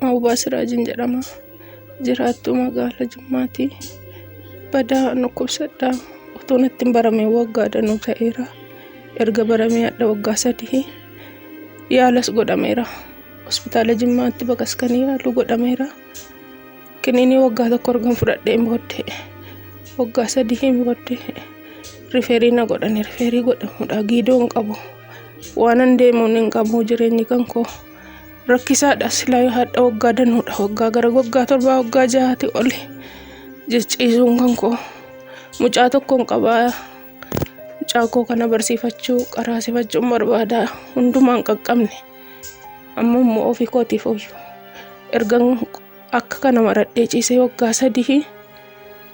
Mawubaa Siraajin jedhama. Jiraattuu magaala Jimmaati. Badaa dhukkubsadha. Utuu natti hin baramee waggaa danuu ta'eera. Erga baramee hadha waggaa 3 yaalas godhameera. Hospitaala Jimmaatti baqasqanii yaaluu godhameera. Kiniinii waggaa tokko ergan fudhadheen booddee waggaa sadiin booddee rifeerii na godhani. Rifeerii godhamuudha. Giidoo hin qabu. Waanan deemuun hin qabu jireenyi kan koo. Rakkisaadha silaa hadha waggaa danuudha. Waggaa gara waggaa torbaa waggaa jahaati oli jecciisuun kan koo. Mucaa tokkoon qabaa. Mucaa koo kana barsiifachuu qaraasifachuun barbaada. Hundumaan qaqqabne. Amma immoo ofii kootiif oyyuu. Ergan akka kana maradhee ciisee waggaa 3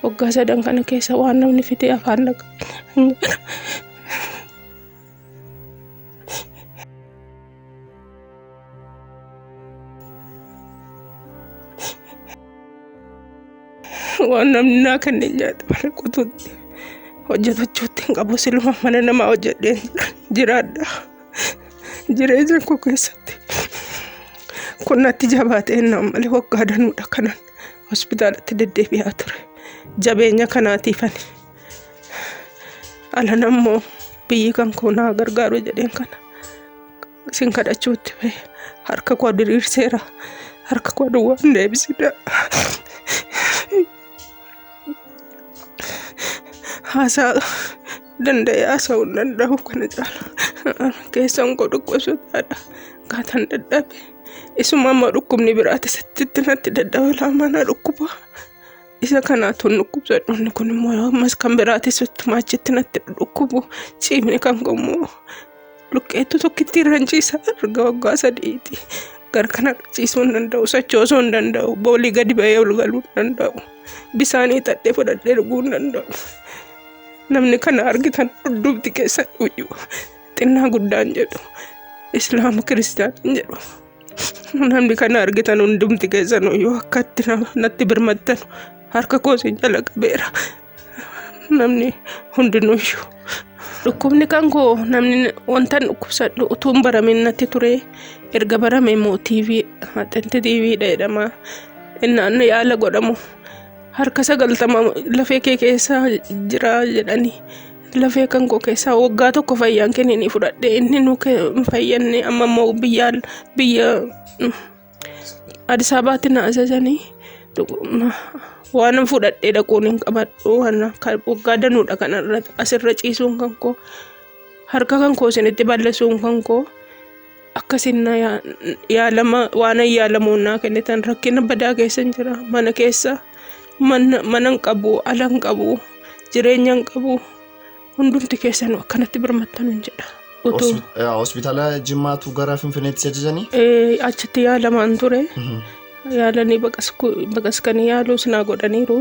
waggaa sadan kana keessa waan namni fidee afaan naqa. Waan namni naa kenne nyaata malee qotuutti hojjetachuutti hin qabu siluma mana namaa hojjedheen jiraadha. Jireenya koo keessatti kun natti jabaatee naan malee waggaa danuudha kanan hospitaalatti deddeebi'aa ture. Jabeenya kanaatiifani. Alan ammoo biyyi kan koo naa gargaaru jedheen kana isin kadhachuutti ba'e harka koo diriirseera. Harka koo duwwaa hin deebisina. Haasaa danda'ee haasa'uu hin danda'u kana caala. Keessan koo dhukkubsataadha. Gaataan dadhabe. Isuma amma dhukkubni biraati sitti natti dadhabala mana dhukkuba. Isa kanaatu hin dhukkubsadhu inni kun immoo ammas kan biraatis ittuma achitti natti dhukkubu ciifni kan koo immoo luqqeettu tokkitti irra hin ciisa erga waggaa sadiiti. Gara kana ciisuu hin danda'u sochoosuu hin danda'u boolii gadi ba'ee ol galuu hin danda'u bisaanii xadhee fudhadhee dhuguu hin danda'u. Namni kana argitan dudduubti keessan uyyuu xinnaa guddaan jedhu islaama kiristaanaan jedhu. Namni kana argitan hundumti keessan uyyuu akkatti natti birmattan harka koo isin jala qabeera. Namni hundinuyyuu. Dhukkubni kan koo namni wantan dhukkubsadhu utuu hin baramin natti ture. Erga barame immoo TV haxxinti TV dha jedhama. Innaan yaala godhamu harka 90 lafee kee keessa jira jedhani. Lafee kan koo keessaa waggaa tokko fayyaan kennini fudhadhe inni nu hin fayyanne amma immoo biyya biyya Addis Ababaatti na ajajanii waan fudhadhee dhaquun hin qabadhu waan waggaa danuudha kanarra asirra ciisuun kan koo harka kan koo isinitti balleessuun kan koo akkasin na yaalama waan yaalamuun naa kennitan rakkina badaa keessa hin jira mana keessa mana hin qabu ala hin qabu jireenya hin qabu hundumti keessanuu akkanatti birmattan hin jedha. Utuu Hospitaala Jimmaatu gara Finfinneetti si ajajanii? Achitti yaalamaan ture. Yaalanii baqasqanii yaaluus naa godhaniiru.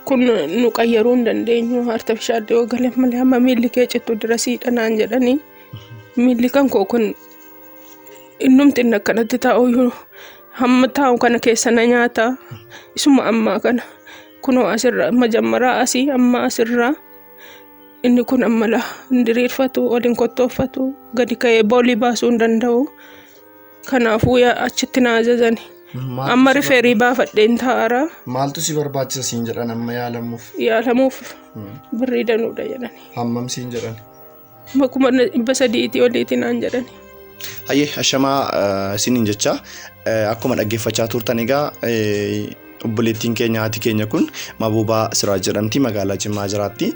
Kun nu qayyaruu hin dandeenyu artifishaal yoo galee malee hamma miilli kee cittu dirasiidha naan jedhanii. Miilli kan koo kun innumti inni akkanatti taa'u hamma taa'u kana keessa na nyaata. Isuma ammaa kana. Kunoo asirra majammaraa asii amma asirraa inni kun amma la hin diriirfatu ol hin kottooffatu gadi ka'ee boolii baasuu hin danda'u. Kanaafuu achitti na ajajani. Maaltu Amma si rifeerii baafadheen taa'ara. Maaltu si barbaachisa siin jedhan amma yaalamuuf? Yaalamuuf birrii danuudha jedhani. Hammam siin jedhan? 300,000 oliiti naan jedhani. Hayyee ashamaa isiniin jecha akkuma dhaggeeffachaa turtan egaa obboleettiin keenya haati keenya kun Mabuubaa Siraaj jedhamti magaalaa Jimmaa jiraatti.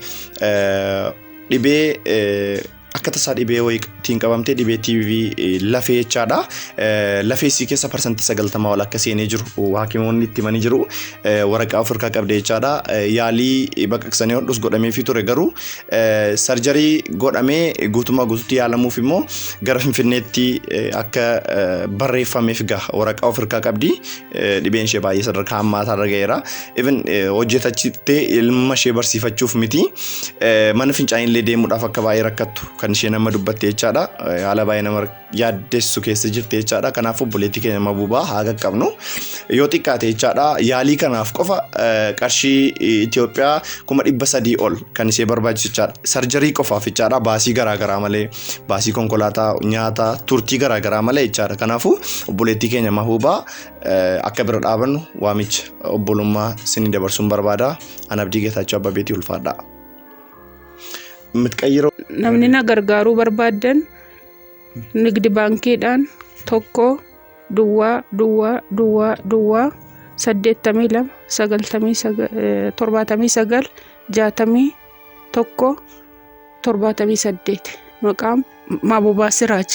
Dhibee akka tasaa dhibee wayiitiin qabamtee dhibee TV lafee jechaadha. Lafee isii keessa 90% ol akka seenee jiru haakimoonni itti himanii jiru. Waraqaa of harkaa qabde jechaadha. Yaalii baqaqsanii hodhus godhameefii ture garuu sarjarii godhamee guutummaa guututti yaalamuuf immoo gara Finfinneetti akka barreeffameef gaha waraqaa of harkaa qabdi. Dhibeen ishee baay'ee sadarkaa hammaataa irra ga'eera. Even hojjetachittee ilma ishee barsiifachuuf miti mana fincaanii illee deemuudhaaf akka baay'ee rakkattu kan Kan isheen amma dubbatte jechaadha. Haala baay'ee nama yaaddessu keessa jirti jechaadha. Kanaaf obboleettii keenya Mabuubaa haa qaqqabnu. Yoo xiqqaate jechaadha yaalii kanaaf qofa qarshii Itoophiyaa 300,000 ol kan ishee barbaachisu jechaadha. Sarjarii qofaaf jechaadha, baasii garaagaraa malee, baasii konkolaataa, nyaata, turtii garaagaraa malee jechaadha. Kanaafuu obboleettii keenya Mabuubaa akka bira dhaabannu waamicha obbolummaa isinii dabarsuun barbaada. An Abdii Geetaachoo Abbabeetii, ulfaadhaa. Mitqayyiroo. Namni na gargaaruu barbaaddan Nigdi Baankiidhaan 1 duwwaa duwwaa duwwaa duwwaa 82 99 79 61 78, maqaan Maabubaa Siraaj.